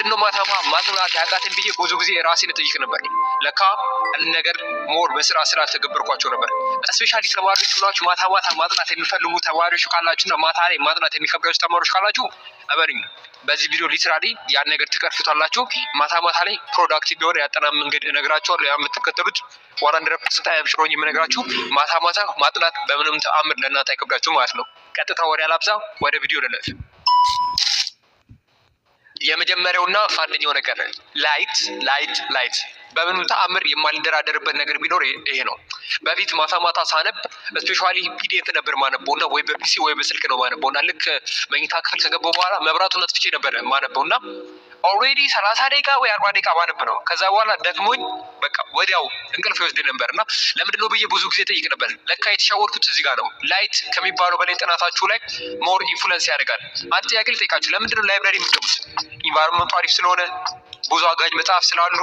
ለምንድን ነው ማታ ማጥናት ያቃተን ብዬ ብዙ ጊዜ ራሴን እጠይቅ ነበር። ለካ ነገር more በስራ ስላልተገበርኳቸው ነበር። Especially ተማሪዎች ብላችሁ ማታ ማታ ማጥናት የሚፈልጉ ተማሪዎች ካላችሁና ማታ ላይ ማጥናት የሚከብዳችሁ ተማሪዎች ካላችሁ፣ እመኑኝ፣ በዚህ ቪዲዮ literally ያን ነገር ትቀርፉታላችሁ። ማታ ማታ ላይ productive የሆነ ያጠናን መንገድ እነግራችኋለሁ። ያ የምትከተሉት 100% I'm sure የምነግራችሁ ማታ ማታ ማጥናት በምንም ተአምር ለእናንተ አይከብዳችሁ ማለት ነው። ቀጥታ ወሬ አላብዛ፣ ወደ ቪዲዮ ልለፍ። የመጀመሪያውና አንደኛው ነገር light፣ light፣ light። በምንም ተአምር የማልደራደርበት ነገር ቢኖር ይሄ ነው። በፊት ማታ ማታ ሳነብ especially PDF ነበር ማነበው እና ወይ በ PC ወይ በስልክ ነው ማነበው እና ልክ መኝታ ክፍል ከገባሁ በኋላ መብራቱን አጥፍቼ ነበር ማነበው እና already 30 ደቂቃ ወይ 40 ደቂቃ ባነብ ነው። ከዛ በኋላ ደክሞኝ በቃ ወዲያው እንቅልፍ ይወስድ ነበር እና ለምንድን ነው ብዬ ብዙ ጊዜ ጠይቅ ነበር። ለካ የተሻወርኩት እዚህ ጋር ነው። Light ከሚባለው በላይ ጥናታችሁ ላይ more influence ያደርጋል። አንድ ጥያቄ ልጠይቃችሁ። ለምንድን ነው library የምትገቡት? Environment ኡ አሪፍ ስለሆነ፣ ብዙ አጋዥ መጽሐፍ ስላሉ፣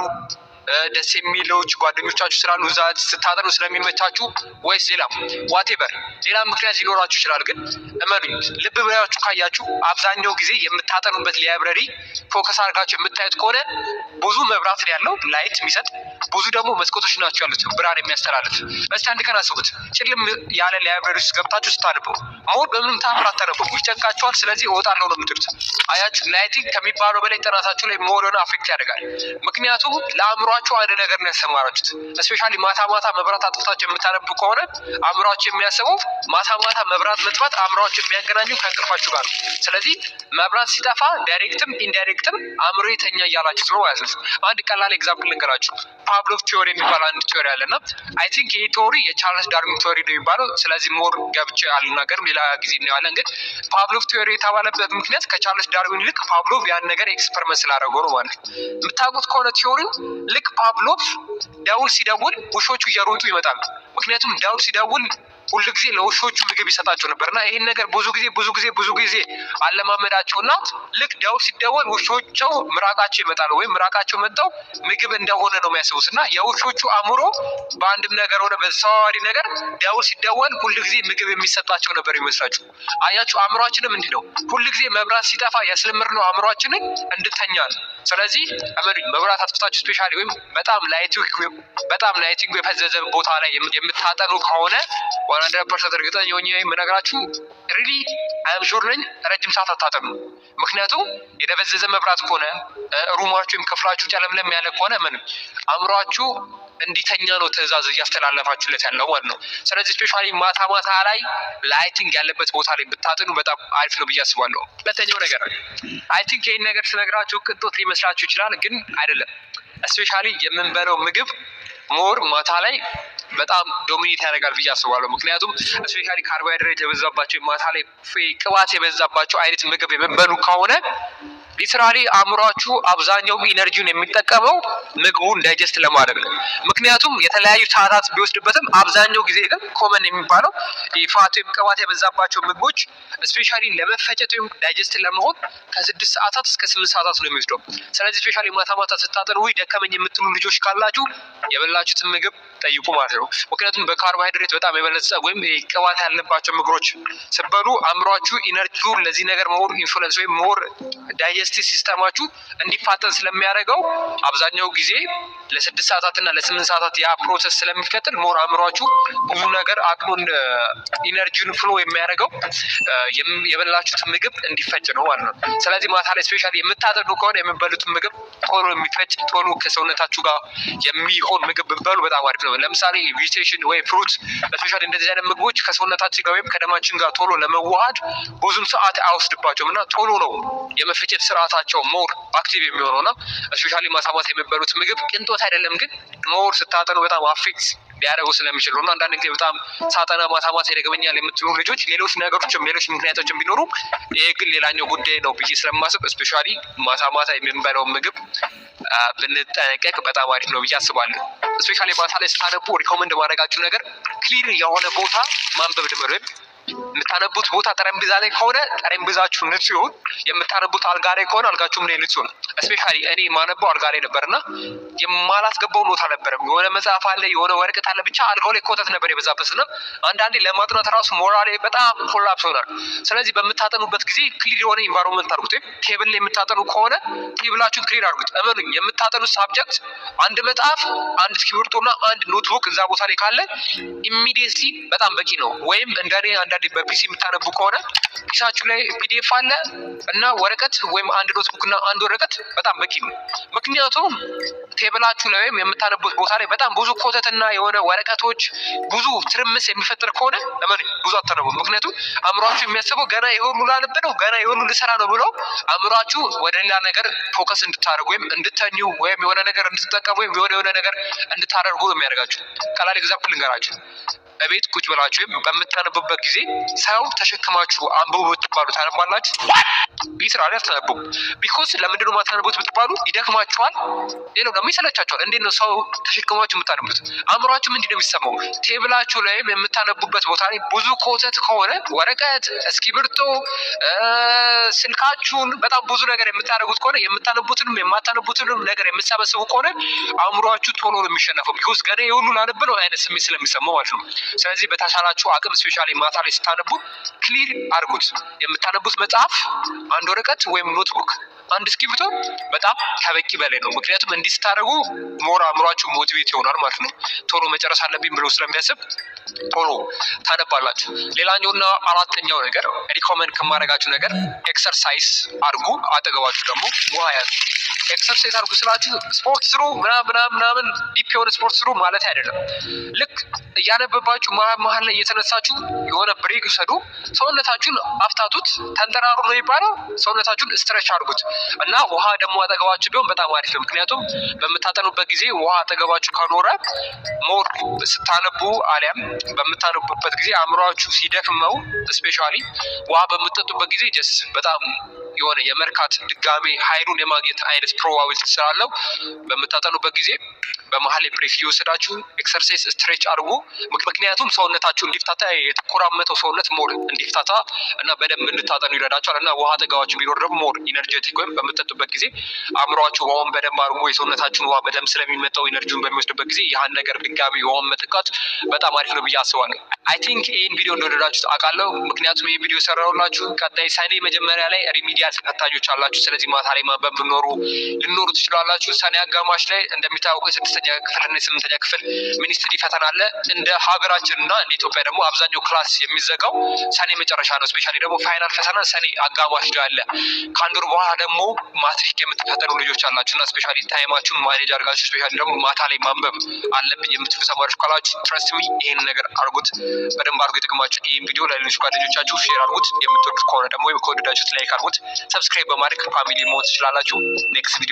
ደስ የሚሎች ጓደኞቻችሁ ስላሉ፣ እዛ ስታጠኑ ስለሚመቻችሁ ወይስ ሌላም whatever ሌላ ምክንያት ሊኖራችሁ ይችላል። ግን እመኑኝ፣ ልብ ብላችሁ ካያችሁ አብዛኛው ጊዜ የምታጠኑበት library focus አድርጋችሁ የምታዩት ከሆነ ብዙ መብራት ነው ያለው፣ light የሚሰጥ፣ ብዙ ደግሞ መስኮቶች ናቸው ያሉት፣ ብርሃን የሚያስተላልፍ። እስቲ አንድ ቀን አስቡት፣ ጭልም ያለ library ውስጥ ገብታችሁ ስታነቡ more በምንም ተአምር አታነቡም፣ ይጨንቃችኋል። ስለዚህ እወጣለሁ ነው የምትሉት። አያችሁ፣ lighting ከሚባለው በላይ ጥናታችሁ ላይ more የሆነ affect ያደርጋል። ምክንያቱም ለአእምሯችሁ አንድ ነገር ነው ያስተማራችሁት። Especially ማታ ማታ መብራት አጥፍታችሁ የምታነቡ ከሆነ አእምሯችሁ የሚያስበው ማታ ማታ መብራት መጥፋት አእምሯችሁ የሚያገናኙ ከእንቅልፋችሁ ጋር ነው። ስለዚህ መብራት ሲጠፋ direct ም indirect ም አእምሮ የተኛ እያላችሁት ነው ማለት ነው። አንድ ቀላል example ልንገራችሁ። Pavlov theory የሚባል አንድ theory አለ እና I think ይሄ theory የቻርልስ ዳርዊን theory ነው የሚባለው። ስለዚህ more ገብቼ አልናገርም፣ ሌላ ጊዜ እናየዋለን። ግን Pavlov theory የተባለበት ምክንያት ከቻርልስ ዳርዊን ይልቅ ፓቭሎቭ ያን ነገር experiment ስላደረገው ነው ማለት ነው። የምታውቁት ከሆነ theory ው ልክ ፓቭሎቭ ደውል ሲደውል ውሾቹ እየሮጡ ይመጣሉ። ምክንያቱም ደውል ሲደውል ሁል ጊዜ ለውሾቹ ምግብ ይሰጣቸው ነበር እና ይህን ነገር ብዙ ጊዜ፣ ብዙ ጊዜ፣ ብዙ ጊዜ አለማመዳቸውና ልክ ደውል ሲደወል ውሾቸው ምራቃቸው ይመጣሉ ወይም ምራቃቸው መጥተው ምግብ እንደሆነ ነው የሚያስቡት እና የውሾቹ አእምሮ በአንድም ነገር ሆነ በተዘዋዋሪ ነገር ደውል ሲደወል ሁል ጊዜ ምግብ የሚሰጣቸው ነበር ይመስላችሁ። አያችሁ፣ አእምሯችንም እንዲህ ነው። ሁል ጊዜ መብራት ሲጠፋ ያስለመድነው አእምሯችንን እንድተኛ ነው። ስለዚህ እመኑኝ፣ መብራት አጥፍታችሁ especially ወይም በጣም lighting የፈዘዘ ቦታ ላይ የምታጠኑ ከሆነ 100% እርግጠኛ ሆኜ የምነግራችሁ፣ really I'm sure ነኝ፣ ረጅም ሰዓት አታጠኑ። ምክንያቱም የደበዘዘ መብራት ከሆነ፣ room ኣችሁ ወይም ክፍላችሁ ጨለምለም ያለ ከሆነ ምንም አእምሯችሁ እንዲተኛ ነው ትዕዛዝ እያስተላለፋችሁለት ያለው ማለት ነው። ስለዚህ especially ማታ ማታ ላይ lighting ያለበት ቦታ ላይ ብታጠኑ በጣም አሪፍ ነው ብዬ አስባለሁ። ሁለተኛው ነገር፣ I think ይህን ነገር ስነግራችሁ ቅንጦት ሊመስላችሁ ይችላል፣ ግን አይደለም። Especially የምንበላው ምግብ more ማታ ላይ በጣም dominate ያደርጋል ብዬ አስባለሁ። ምክንያቱም especially ካርቦሃይድሬት የበዛባቸው፣ ማታ ላይ ቅባት የበዛባቸው አይነት ምግብ የምንበሉ ከሆነ literally አእምሯችሁ አብዛኛው energy ውን የሚጠቀመው ምግቡን digest ለማድረግ ነው። ምክንያቱም የተለያዩ ሰዓታት ቢወስድበትም አብዛኛው ጊዜ ግን common የሚባለው fat ወይም ቅባት የበዛባቸው ምግቦች especially ለመፈጨት ወይም digest ለመሆን ከ6 ሰዓታት እስከ 8 ሰዓታት ነው የሚወስደው። ስለዚህ especially ማታ ማታ ስታጠኑ ውይ ደከመኝ የምትሉ ልጆች ካላችሁ የበላችሁትን ምግብ ጠይቁ ማለት ነው። ምክንያቱም በካርቦሃይድሬት በጣም የበለጸጉ ወይም ቅባት ያለባቸው ምግቦች ስትበሉ አእምሯችሁ energy ውን ለዚህ ነገር more influence ወይም more digestive system ኣችሁ እንዲፋጠን ስለሚያደርገው አብዛኛው ጊዜ ለ6 ሰዓታት እና ለ8 ሰዓታት ያ process ስለሚቀጥል more አእምሯችሁ ብዙ ነገር አቅሙን energy ውን flow የሚያደርገው የበላችሁት ምግብ እንዲፈጭ ነው ማለት ነው። ስለዚህ ማታ ላይ especially የምታጠኑ ከሆነ የምትበሉትን ምግብ ቶሎ የሚፈጭ፣ ቶሎ ከሰውነታችሁ ጋር የሚሆን ምግብ ብትበሉ በጣም አሪፍ ነው። ለምሳሌ vegetation ወይ fruit፣ especially እንደዚህ አይነት ምግቦች ከሰውነታችን ጋር ወይም ከደማችን ጋር ቶሎ ለመዋሃድ ብዙም ሰዓት አይወስድባቸውም እና ቶሎ ነው የመፈጨት ስርዓታቸው more active የሚሆነው። እና especially ማታ ማታ የሚበሉት ምግብ ቅንጦት አይደለም፣ ግን more ስታጠኑ በጣም affect ሊያደርጉ ስለሚችሉ እና አንዳንድ ጊዜ በጣም ሳጠና ማታ ማታ ይደግመኛል የምትሉ ልጆች ሌሎች ነገሮችም ሌሎች ምክንያቶችም ቢኖሩ ይሄ ግን ሌላኛው ጉዳይ ነው ብዬ ስለማስብ especially ማታ ማታ የምንበላው ምግብ ብንጠነቀቅ በጣም አሪፍ ነው ብዬ አስባለሁ። Especially ማታ ላይ ስታነቡ recommend ማድረጋችሁ ነገር clear የሆነ ቦታ ማንበብ ልመዱ ወይም የምታነቡት ቦታ ጠረጴዛ ላይ ከሆነ ጠረጴዛችሁ ንጹህ ይሁን። የምታነቡት አልጋ ላይ ከሆነ አልጋችሁም ላይ ንጹህ ነው። Especially እኔ የማነበው አልጋ ላይ ነበርና የማላስገባው note አልነበረም። የሆነ መጽሐፍ አለ፣ የሆነ ወረቀት አለ፣ ብቻ አልጋው ላይ ኮተት ነበር የበዛበት እና አንዳንዴ ለማጥናት ራሱ ሞራሌ በጣም collapse ይሆናል። ስለዚህ በምታጠኑበት ጊዜ clear የሆነ environment አድርጉት። ወይም table ላይ የምታጠኑ ከሆነ table ኣችሁን clear አድርጉት። እመኑኝ፣ የምታጠኑት subject አንድ መጽሐፍ፣ አንድ እስክሪብቶና አንድ notebook እዛ ቦታ ላይ ካለ immediately በጣም በቂ ነው። ወይም እንደኔ አንዳንዴ በ PC የምታነቡ ከሆነ PC ያችሁ ላይ PDF አለ እና ወረቀት ወይም አንድ notebook እና አንድ ወረቀት በጣም በቂ ነው። ምክንያቱም table ኣችሁ ላይ ወይም የምታነቡት ቦታ ላይ በጣም ብዙ ኮተትና የሆነ ወረቀቶች፣ ብዙ ትርምስ የሚፈጥር ከሆነ እመኑኝ ብዙ አታነቡም። ምክንያቱም አእምሯችሁ የሚያስበው ገና የሁሉ ላነብ ነው፣ ገና የሁሉ ልሰራ ነው ብሎ አእምሯችሁ ወደ ሌላ ነገር focus እንድታደርጉ ወይም እንድተኙ ወይም የሆነ ነገር እንድትጠቀሙ ወይም የሆነ ነገር እንድታደርጉ ነው የሚያደርጋችሁ። ቀላል example ልንገራችሁ። እቤት ቁጭ ብላችሁ ወይም በምታነቡበት ጊዜ ሰው ተሸክማችሁ አንብቡ ብትባሉ ታነባላችሁ? Literally አታነቡም። Because ለምንድን ነው የማታነቡት ብትባሉ ይደክማችኋል፣ ሌላው ደግሞ ይሰለቻችኋል። እንዴት ነው ሰው ተሸክማችሁ የምታነቡት? አእምሯችሁ ምንድን ነው የሚሰማው? Table ኣችሁ ላይም የምታነቡበት ቦታ ላይ ብዙ ኮተት ከሆነ፣ ወረቀት፣ እስክሪብቶ፣ ስልካችሁን፣ በጣም ብዙ ነገር የምታደርጉት ከሆነ፣ የምታነቡትንም የማታነቡትንም ነገር የምትሰበስቡ ከሆነ አእምሯችሁ ቶሎ ነው የሚሸነፈው። Because ገና የሁሉ ላነብ ነው አይነት ስሜት ስለሚሰማው ማለት ነው። ስለዚህ በተቻላችሁ አቅም especially ማታ ላይ ስታነቡ clear አድርጉት። የምታነቡት መጽሐፍ፣ አንድ ወረቀት ወይም notebook፣ አንድ እስክሪብቶ በጣም ከበቂ በላይ ነው። ምክንያቱም እንዲህ ስታደርጉ more አእምሯችሁ motivate ይሆናል ማለት ነው። ቶሎ መጨረስ አለብኝ ብሎ ስለሚያስብ ቶሎ ታነባላችሁ። ሌላኛውና አራተኛው ነገር recommend ከማደርጋችሁ ነገር exercise አድርጉ። አጠገባችሁ ደግሞ ውሃ ያዙ። Exercise አድርጉ ስላችሁ ስፖርት ስሩ ምናምን ምናምን ምናምን deep የሆነ ስፖርት ስሩ ማለት አይደለም። ልክ እያነበባችሁ መሀል መሀል ላይ እየተነሳችሁ የሆነ break ውሰዱ። ሰውነታችሁን አፍታቱት። ተንጠራሩ ነው የሚባለው። ሰውነታችሁን stretch አድርጉት እና ውሃ ደግሞ አጠገባችሁ ቢሆን በጣም አሪፍ ነው። ምክንያቱም በምታጠኑበት ጊዜ ውሃ አጠገባችሁ ከኖረ more ስታነቡ አሊያም በምታነቡበት ጊዜ አእምሯችሁ ሲደክመው especially ውሃ በምትጠጡበት ጊዜ just በጣም የሆነ የመርካት፣ ድጋሜ ኃይሉን የማግኘት አይነት probability ስላለው በምታጠኑበት ጊዜ በመሀል break እየወሰዳችሁ exercise stretch አድርጉ። ምክንያቱም ሰውነታችሁ እንዲፍታታ፣ የተኮራመተው ሰውነት more እንዲፍታታ እና በደንብ እንድታጠኑ ይረዳችኋል። እና ውሃ አጠገባችሁ ቢኖር ደግሞ more energetic ወይም በምትጠጡበት ጊዜ አእምሯችሁ ውሃውን በደንብ አድርጎ የሰውነታችሁን ውሃ በደንብ ስለሚመጣው energy ውን በሚወስድበት ጊዜ ያህን ነገር ድጋሚ ውሃውን መጠጣት በጣም አሪፍ ነው ብዬ አስባለሁ። I think ይህን ቪዲዮ እንደወደዳችሁት አውቃለሁ። ምክንያቱም ይህን ቪዲዮ ሰራሁላችሁ ቀጣይ ሰኔ መጀመሪያ ላይ remedial ተፈታኞች አላችሁ። ስለዚህ ማታ ላይ ማንበብ ልኖሩ ትችላላችሁ። ሰኔ አጋማሽ ላይ እንደሚታወቀው የስድስተኛ ክፍል እና የስምንተኛ ክፍል ministry ፈተና አለ። እንደ ሀገራችን እና እንደ ኢትዮጵያ ደግሞ አብዛኛው class የሚዘጋው ሰኔ መጨረሻ ነው። Especially ደግሞ final ፈተና ሰኔ አጋማሽ ላይ አለ። ከአንድ ወር በኋላ ደግሞ ማትሪክ የምትፈተኑ ልጆች አላችሁ እና especially time ኣችሁን manage አድርጋችሁ especially ደግሞ ማታ ላይ ማንበብ አለብኝ የምትሉ ተማሪዎች ካላችሁ trust me፣ ይሄን ነገር አድርጉት። በደንብ አድርጎ ይጠቅማችሁ። ይህን ቪዲዮ ለሌሎች ጓደኞቻችሁ share አድርጉት። የምትወዱት ከሆነ ደግሞ ወይም ከወደዳችሁት like አድርጉት። Subscribe በማድረግ family መሆን ትችላላችሁ። Next video